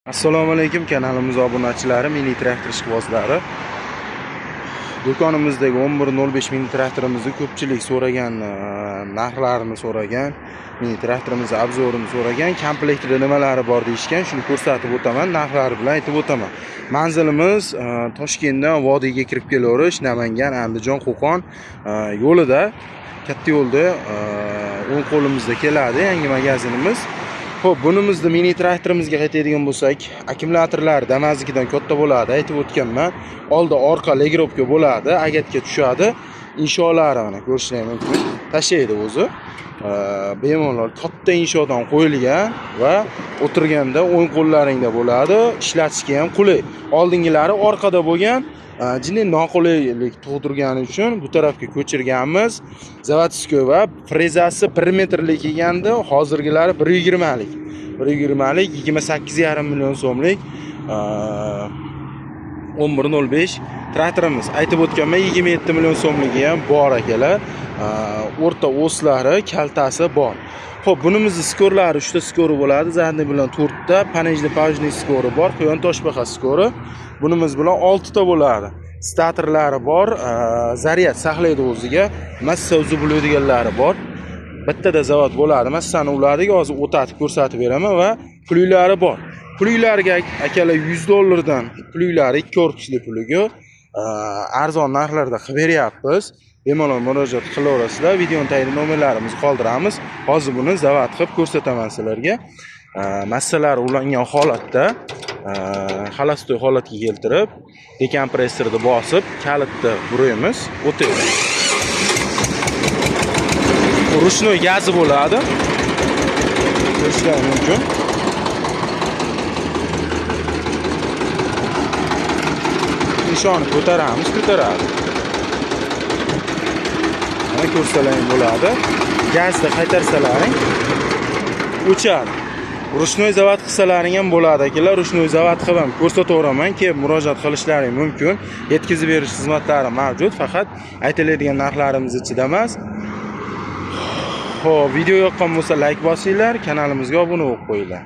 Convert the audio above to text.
Assalomu alaykum kanalimiz obunachilari, mini traktor ishqibozlari. Do'konimizdagi 11.05 mini traktorimizni ko'pchilik so'ragan, narxlarini so'ragan, mini traktorimizni obzorini so'ragan, komplektida nimalari bor deyishgan, shuni ko'rsatib o'taman, narxlari bilan aytib o'taman. Manzilimiz Toshkentdan vodiyga kirib kelaverish, Namangan, Andijon, Qo'qon yo'lida, katta yo'lda o'ng qo'limizda keladi yangi magazinimiz. Xo'p, bunimizni mini traktorimizga qaytadigan bo'lsak, akkumulyatorlar Damaznikidan katta bo'ladi, aytib o'tganman. Oldi orqa legropka bo'ladi, agatga tushadi. Insholari mana ko'rishingiz mumkin. Tashlaydi o'zi. Bemalol katta inshodan qo'yilgan va o'tirganda o'ng qo'llaringda bo'ladi, ishlatishga ham qulay. Oldingilari orqada bo'lgan, jinday noqulaylik tug'dirgani uchun bu tarafga ko'chirganmiz. Zavodskoy va frezasi 1 metrlik kelgandi, hozirgilari 1.20lik. 1.20lik 28,5 million so'mlik 11.05 traktorimiz. Aytib o'tganman, 27 million so'mligi ham bor akalar. O'rta o'slari, kaltasi bor. Xo'p, bunimizni skorlari 3 ta skori bo'ladi. Zadniy bilan 4 ta, panejli pajni skori bor, quyon toshbaqa skori. Bunimiz bilan 6 ta bo'ladi. Statorlari bor, zaryad saqlaydi o'ziga, massa uzib bo'ladiganlari bor. Bittada zavod bo'ladi. Massani ularga hozir o'tatib ko'rsatib beraman va puliklari bor. Puliklarga akalar $100 dan puliklari 2 korpusli puligi arzon narxlarda qilib beryapmiz. Bemalol murojaat qilaverasizlar. Videoning tagida nomerlarimizni qoldiramiz. Hozir buni zavod qilib ko'rsataman sizlarga. Massalar ulangan holatda xalastoy holatga keltirib, dekompressorni bosib, kalitni buraymiz, o'taydi. Ruchnoy gazi bo'ladi. Ko'rishingiz mumkin. Nishonni ko'taramiz, ko'taradi. Mana ko'rsalaring bo'ladi. Gazni qaytarsalaring o'chadi. Ruchnoy zavod qilsalaring ham bo'ladi akalar. Ruchnoy zavod qilib ham ko'rsataveraman, kelib murojaat qilishlaring mumkin. Yetkazib berish xizmatlari mavjud, faqat aytiladigan narxlarimiz ichida emas. Xo'p, video yoqqan bo'lsa like bosinglar, kanalimizga obuna bo'lib qo'yinglar.